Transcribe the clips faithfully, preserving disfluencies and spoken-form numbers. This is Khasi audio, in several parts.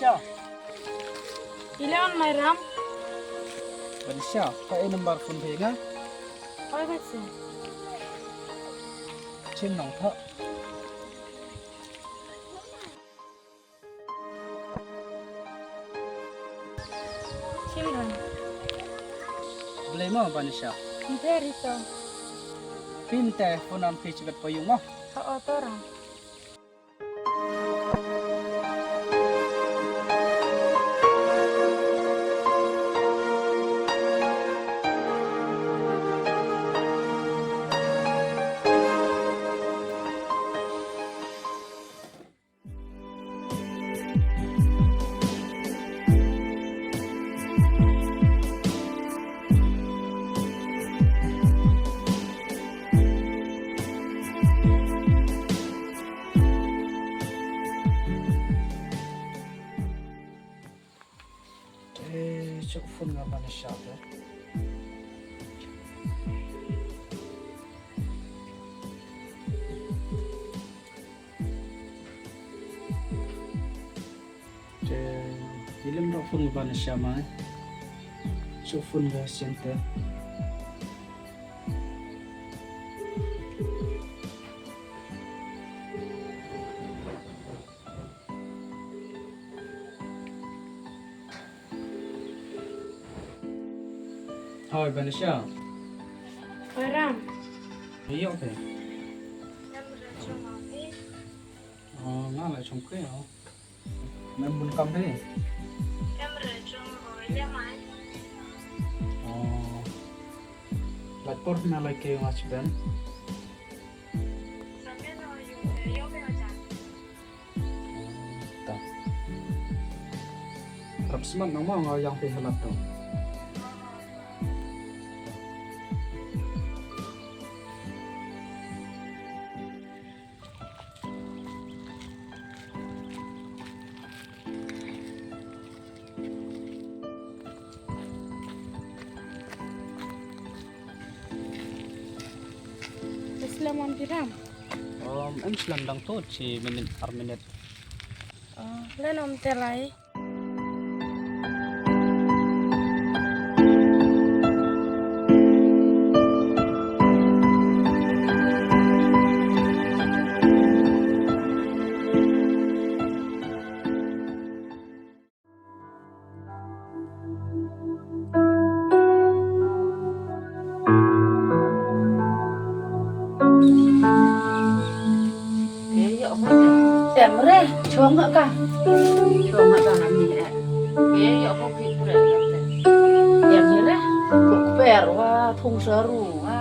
Sha. Ile on mai Ram. Ban sha, pa e number phone phe nga. Oi ba se. Chin nong tha. Chim Ram. Blei mo ban sha. Mper ito. Pin te phone am phi chibat pa yung mo. Ha oto Ram. Eh, chok phone nga ban sha te. Te, ilem da phone ban sha mai. Chok phone nga sente. Hoi, Vanisha. Hoi, Ram. Ïoh te. Em re chong ma phi. Oh, nga la chong ke, oh. Mem bun kam phi. Em re chong hoi le mai. Oh. Lai por na lai ke ma chiben. Sa me no ïoh, ïoh me jan. Ta. Rap smat nang mo nga yang phi halat tu. Slem wan phi Ram? Um, em slem dang to chi minit ar minit. Oh, len om te lai. Em re, chong ha ka. Chong ha ka ni eh. Em re, ku per wa thung saru wa.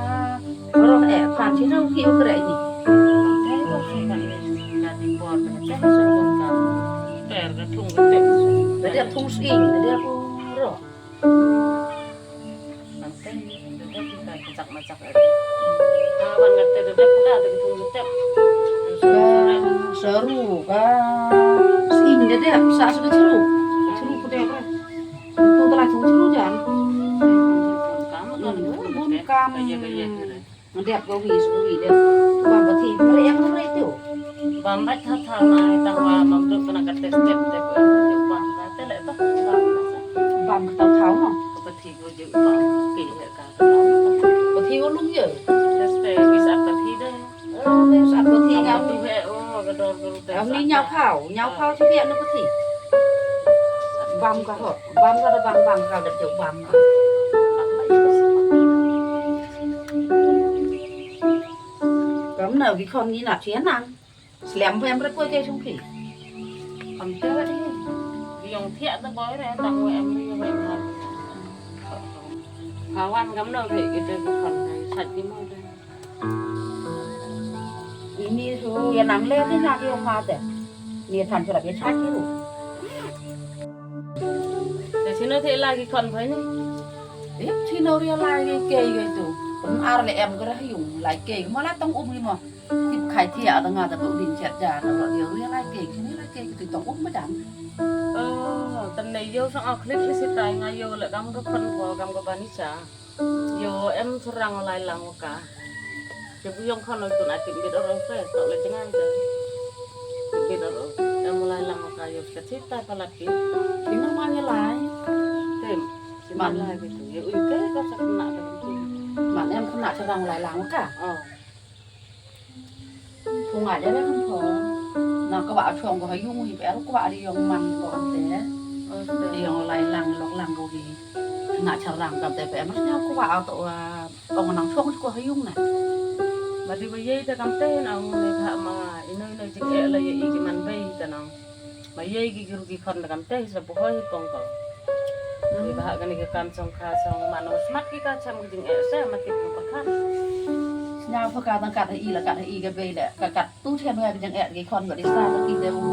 Ro eh, phan chi nang ki u kre ni. Te ko se ka ni, ka ti por ka te sa ko ka. Per ka thung ka te. Ka dia thung sing, ka dia ko ro. Nang te, te te ka chak ma chak. Ka wan ka te te ka te thung te. Ka saru ka sing te te sa su te chru. Chru ku te ka. Tu ta la chru chru jan. Bun kam. Bun kam. Ngan dep ka wi su wi dep. Bam ka thi, pre em pre tu. Bam bait tha tha na ai tang wa mam duk kana ka test test dep. Bam ka te le to. Bam ka tau tau no. Ka pa thi ko je bam ke he ka. Pa thi ko lung ye. Test test wi sa pa thi de. Wi sa pa thi ngam. Tu he o ka dor ko te. Am ni nyau phau, nyau phau chu pia no pa thi. Bam ka hot, bam ka da bam bam ka da chu bam ka. Kam na wi khon ngi na thian nang. Slem phem re ko ke chung phi. Kam te re. Yong thiah te boy re tang we em ri re. Kawan kam na re ke te ko khon re sat ki mo re. Ini su ya nang le ni na ki ong ma te. Ni than chu ra ke sat ki ru. Te sino te la ki khon phai ni. Ip sino ri la ki ke ke tu. Kum ar le em ka ra yung la ke ma la tang um ni mo. Tip khai thiah da nga da bu din chet ja da ro dio ri lai ke kini lai ke ki tong um ba dang. Oh, tan ne yo sang a klik ni sitai nga yo le kam ka khon ko kam ka bani cha. Yo em surang lai lang ka. Ke bu yong khon tu na tip bit ro pe to le jangan de. Em u lai lang ka ïoh ka thik tai palat ki. Ki nang ma ngi lai. Tem. Ki man lai ki tu. Ye un ke ka sa kena da ki. Man em kena sa rang lai lang ka. Oh. Phu nga ja le kan phu. Na ka ba chong ko ha yung hi per ko ba di yong man ko te. Oh, te. Di yong lai lang lok lang ko hi. Kena sa rang ka te pe em nya ko ba to wa. Ong nang chong ko ha yung na. Ba di ba ye ta kam te na ong ne tha ma ino ino jing e la ye i ki man bei ta nang. Ma ye ki gru ki khon da kam te sa bu hoi pong ko. Ni ba ha kani ka kam song kha song man o smat ki ka cham ki jing e se ma ki pa khan. Sna pha ka tang kat i la kat i ka bei le ka kat tu chem ga ki jing e ki khon ba di sa ki de u.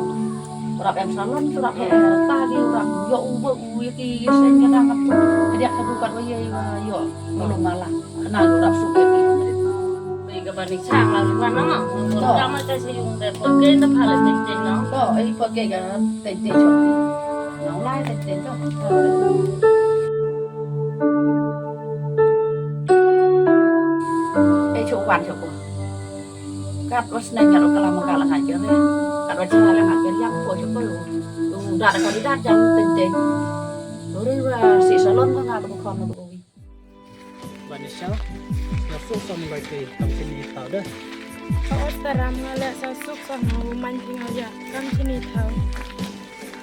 Rap em salon tu rap e ta ki rap yo u ba u ye ki sen ga dang ap tu. Ka dia ka du kat wa ye wa yo. Ngulu mala. Kena lu rap su ye ki. Bei ka ba ni chang la lu wan na ma. To. Ka ma ka se yung de po ke na pha la te te no. To, ai po ke ga te te chong. Nang lai te te to. Ai chu wan chu ko. Kat wa sneng ngat ka la ma ka la ngat ke ne. Kat wa cha la ngat ke yang po chu ko lu. Lu da ka di da jang te te. Lu ri wa si salon ko ngat ko khom ko wi. Banisha, nga suk sam ngai te kam kini tau de. Ka ot taram nga le sa suk sam nga u man ki nga ya kam kini tau.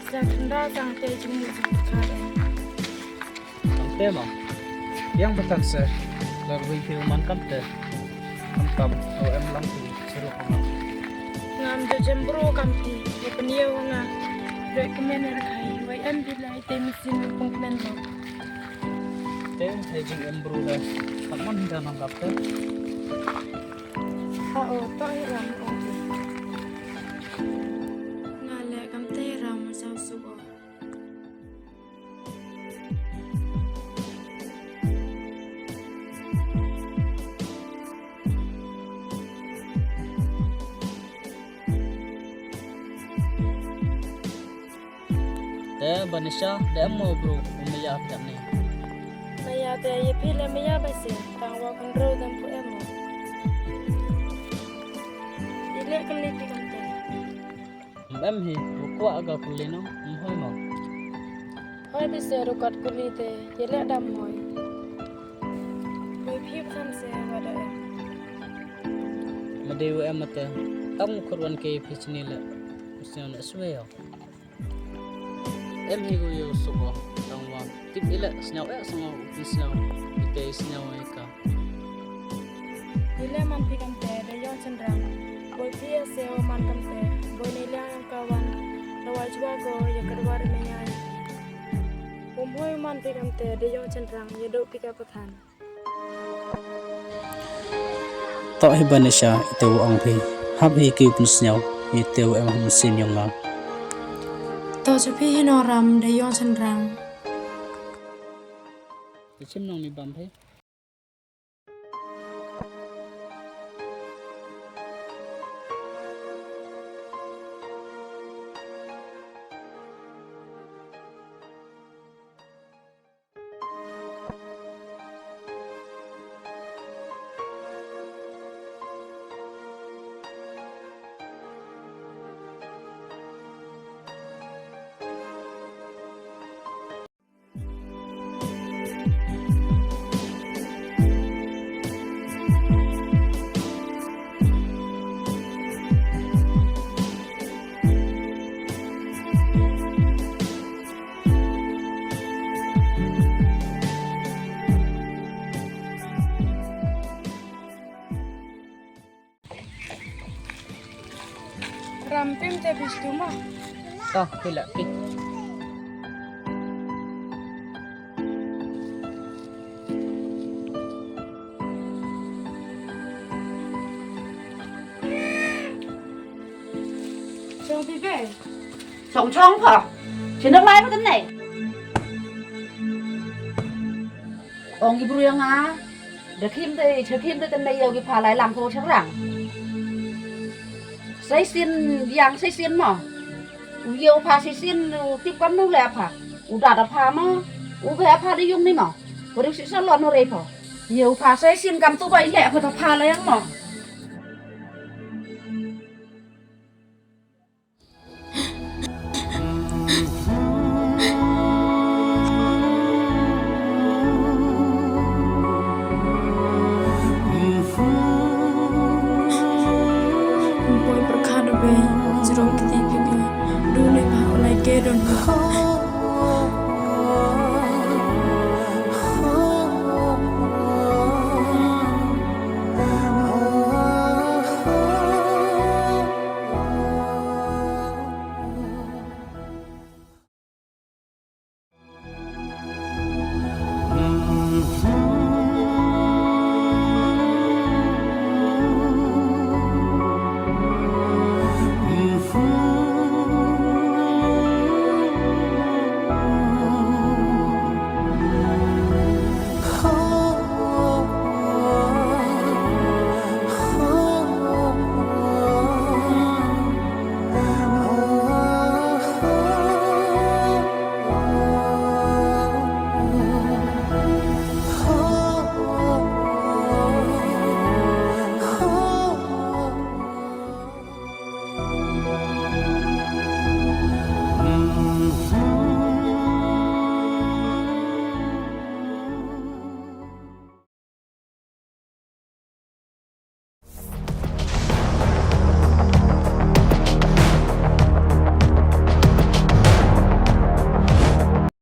Sa khanda sang te jing mu jing ka de. Kam te ma. Yang batan se lar wei ki u man kam te. Kam kam au em lang ki seru kam. Ngam do jem bro kam ti. Ye peniaw nga. Recommend er kai. Wai em bilai te mesin pung kmen lo. Te, he jing em bru da. Ka mon da nang kap te. Ha o, to hi ram o. Nga le kam te ram sa su o. Te Banisha, de em mo bru, u maya ap jam ne. Maya te ye phi le maya ba se, tang wa kun ro dam pu em mo. Ye le kali pi kam te. Em hi, u kwa ga kuli no, em hoi mo. Hoi bi se ru kat kuli te, ye le dam hoi. Hoi phi kam se wa da em. Ma de u em te, tang khur wan ke phi chini le, u se ne swe yo. Em hi gu yu suk o, tang wa tip ile sñiaw e sñiaw u phi sñiaw ite sñiaw e ka. Ile man phi kam te de yong chen rang. Boi phi e se o man kam te. Boi ne liang em ka wan. Rawa jua ko ye ka dua re me ya. Um hoi man phi kam te de yong chen rang ye do phi ka pathan. To hi Banisha ite u ong phi hap hi ki u pynsñiaw ite u em ha mynsiem yong nga. To cha phi hi no ram de yong chen rang. Te chim nong ni bam phi. Rampim te bistu ma. Toh, pila pi. Chong pi be. Chong chong pha. Chin dang lai pha kan nei. Ong i bru ïa nga. Da khim te, cha khim te kan nei ïa u ki pha lai lang ko chang rang. Sai sin yang sai sin mo. U ïa u pha sai sin u tip kam nu le pha. U da da pha mo. U be pha de yung ni mo. Ko de si salon no re pha. Ïa u pha sai sin kam tu bai le pha ta pha la yang mo. Don't hold